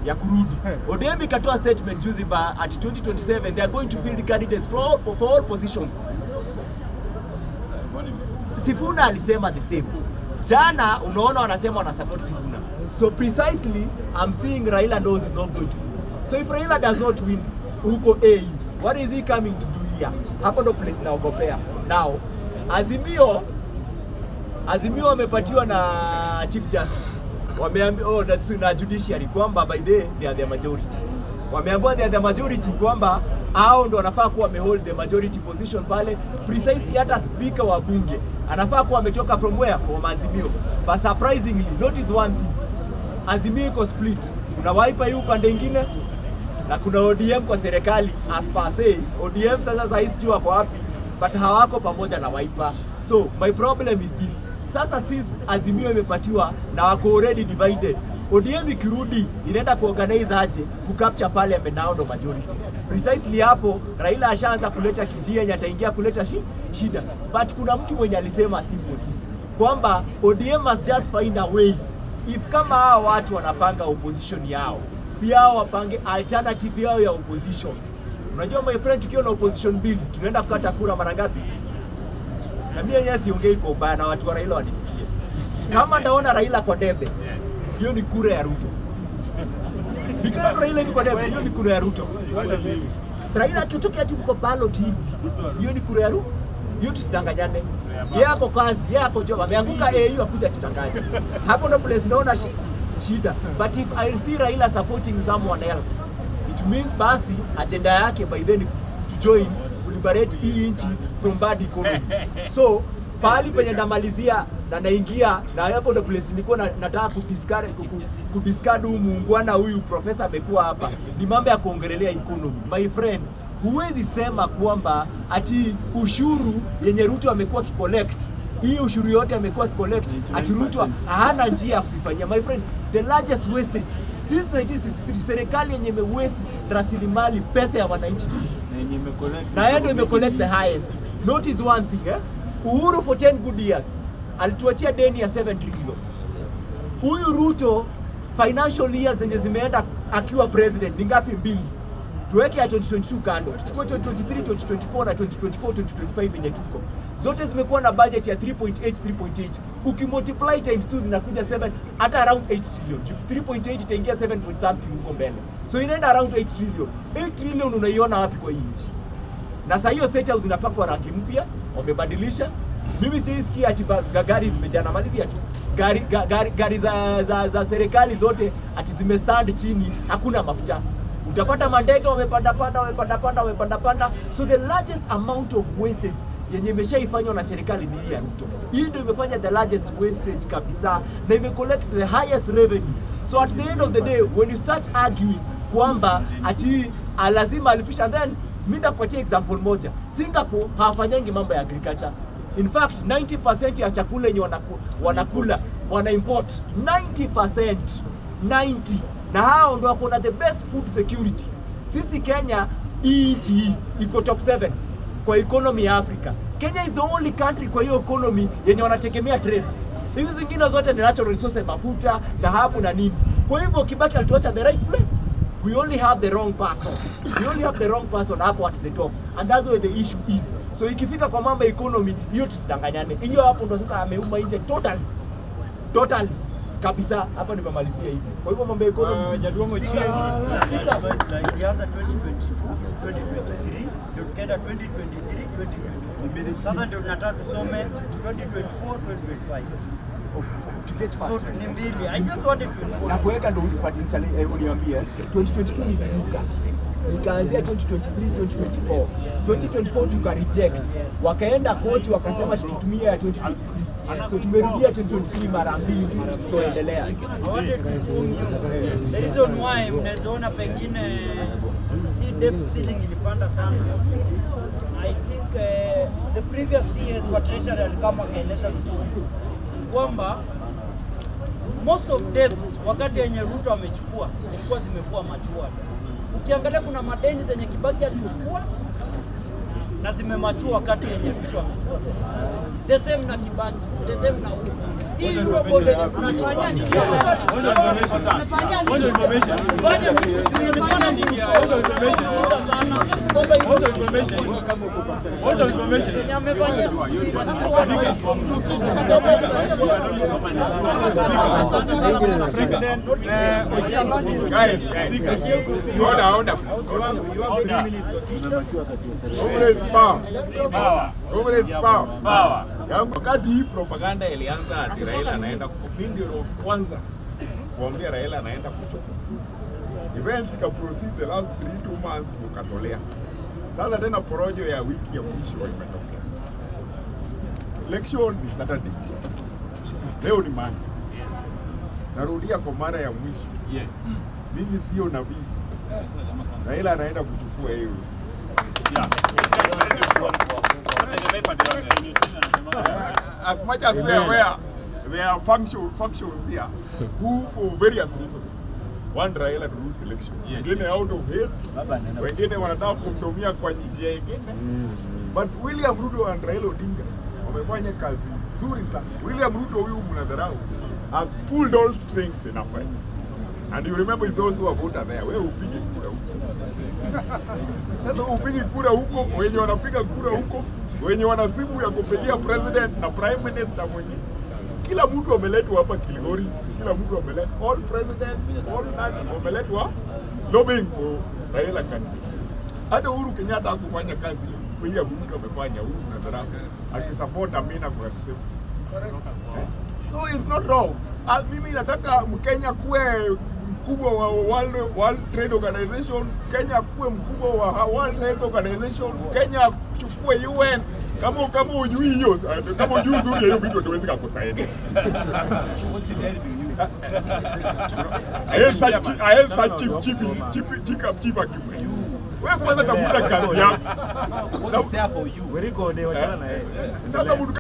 Ya kurudi. ODM ikatoa statement juzi ba at 2027 they are going to field candidates for all positions. Sifuna alisema the same. Jana unaona wanasema wana support Sifuna. So precisely I'm seeing Raila knows he's not going to win. So if Raila does not win huko AU, what is he coming to do here? Hapo ndo place naogopea. Now, Azimio wamepatiwa na Chief Justice. Wameambiwa, oh, na judiciary kwamba by the they are the majority. Wameambiwa they are the majority, kwamba hao ndo wanafaa kuwa wamehold the majority position pale. Precisely hata speaker wa bunge anafaa kuwa ametoka from where? From Azimio. But surprisingly, notice one thing. Azimio iko split. Kuna Wiper hii upande ingine na kuna ODM kwa serikali as per se. ODM sasa sasa hii sijui wako wapi, but hawako pamoja na Wiper. So my problem is this. Sasa since Azimio imepatiwa na wako already divided, ODM ikirudi inaenda kuorganize aje kucapture parliament nao ndo majority? Precisely hapo Raila ashaanza kuleta kijia yenye ataingia kuleta shida. But kuna mtu mwenye alisema simple tu kwamba ODM must just find a way, if kama hao watu wanapanga opposition yao, pia hao wapange alternative yao ya opposition. Unajua, my friend, tukiwa na opposition mbili tunaenda kukata kura mara ngapi? Na mimi yenyewe siongei kwa ubaya na watu wa Raila wanisikie. Kama ndaona Raila kwa debe, hiyo ni kura ya Ruto. Nikiona Raila hivi kwa debe, hiyo ni kura ya Ruto. Raila akitokea tu kwa ballot hivi, hiyo ni kura ya Ruto. Hiyo tusidanganyane. Yeye ako kazi, yeye ako job, ameanguka AU akuja tutanganye. Hapo ndo place naona shida. But if I see Raila supporting someone else, it means basi agenda yake by then to join liberate hii nchi from bad economy. So pahali penye ndamalizia na naingia na hapo ndo place nilikuwa nataka kudiscard huyu muungwana, huyu profesa amekuwa hapa, ni mambo ya kuongelelea economy. My friend, huwezi sema kwamba ati ushuru yenye Ruto amekuwa akicollect, hii ushuru yote amekuwa akicollect, ati Ruto hana njia ya kuifanyia. My friend, the largest wastage since 1963, serikali yenye imewaste rasilimali, pesa ya wananchi ni hii Na yenye imecollect na yeye ndio imecollect the highest. Notice one thing, eh? Uhuru for 10 good years alituachia deni ya 7 trillion. Huyu Ruto, financial years zenye zimeenda akiwa president ni ngapi? Mbili. Tuweke ya 2022 kando, tuchukue 2023, 2024 na 2024 2025 yenye tuko, zote zimekuwa na budget ya 3.8 3.8. Ukimultiply times 2 zinakuja 7, hata around 8 trillion. 3.8 itaingia 7 point something huko mbele, so inaenda around 8 trillion. 8 trillion unaiona wapi kwa hii nchi? Na saa hiyo State House inapakwa rangi mpya, wamebadilisha. Mimi sijaisikia ati gari zimejaa, namalizia tu gari za serikali zote ati zimestand chini, hakuna mafuta. Utapata mandege wamepanda panda, wamepanda panda, wamepanda panda. So the largest amount of wastage yenye imeshaifanywa na serikali ni hii ya Ruto. Hii ndio imefanya the largest wastage kabisa na imecollect the highest revenue. So at the end of the day, when you start arguing kwamba ati lazima alipisha, then mi nitakupatia example moja. Singapore hawafanyangi mambo ya agriculture. In fact, 90% ya chakula yenye wanakula wana import 90%, 90, na hao ndo wako na the best food security. Sisi Kenya, hii nchi hii iko top 7 kwa economy ya Africa. Kenya is the only country kwa hiyo economy yenye wanategemea trade. Hizi zingine zote ni natural resources, mafuta, dhahabu na nini. Kwa hivyo Kibaki alituacha the right place. We only have the wrong person. We only have the wrong person hapo at the top. And that's where the issue is. So ikifika kwa mambo ya economy, hiyo tusidanganyane. Hiyo hapo ndo sasa ameuma nje totally. Totally. Kabisa. Hapa nimemalizia hivi. Kwa hivyo mambo ya economy si Jaduong' Ochieng. Speaker, ilianza 2022, 2023, ndio tukaenda 2023, 2024. Sasa ndio tunataka tusome 2024, 2025. To get So fact. ni mbili. I just wanted to inform. Na kuweka ndo unipatie challenge, uniambie 2022 niliruka, nikaanzia 2023, 2024. 2024 tuka reject, wakaenda koti wakasema tutumie ya 2023, so tumerudia 2023 mara mbili, so endelea. I wanted to inform you. The reason why mnaweza ona pengine hii debt ceiling ilipanda sana. I think the previous years wa Treasury alikama akaeleza vizuri kwamba most of debts wakati yenye Ruto amechukua zilikuwa zimekuwa matured. Ukiangalia kuna madeni zenye Kibaki alichukua Na zimemature wakati yenye Ruto amechukua serikali. The same na Kibaki, the same na Uhuru. Hii Eurobond yenye tunafanya ni fanya nilikuwa sana kwamba yenye amefanyia sijui. Guys, guys. Order, order. Comrades power. Comrades power. Yangu, wakati hii propaganda ilianza ati Raila anaenda, mimi ndio wa kwanza kuambia Raila anaenda kuchukua. Events ka proceed the last 3 2 months mukatolea. Sasa tena porojo ya wiki ya mwisho imetokea. Election ni Saturday. Leo ni Monday. Narudia kwa mara ya mwisho. Mimi sio nabii. Raila anaenda kuchukua hiyo. As much as we are aware, there are factions here who, for various reasons, want Raila to lose election. Wengine out of hate, wengine wanataka kumtumia kwa njia ingine. But William Ruto and Raila Odinga wamefanya kazi nzuri sana. William Ruto huyu mnadharau has pulled all strings in a fight. And you remember he's also a voter there. Wewe upige kura huko. Sasa upige kura huko, wenye wanapiga kura huko, wenye wana simu ya kupigia president na prime minister mwenyewe. Kila mtu ameletwa hapa Kilgoris, kila mtu ameletwa, all president, all that wameletwa lobbying for Raila candidate. Hata Uhuru Kenyatta hakufanya kazi William Ruto amefanya, huyu mnadharau akisupport Amina kwa the same thing. So it's not wrong. Ah, mimi nataka Mkenya kuwe mkubwa wa World Trade Organization, Kenya kuwe mkubwa wa World Health Organization, Kenya chukue UN. Kama hujui hiyo, kama hujui uzuri hiyo vitu hatuwezi kukusaidia. I hate such cheap cheap cheap cheap cheap argument. Wewe kwanza tafuta kazi yako. Wachana na yeye. Sasa mtu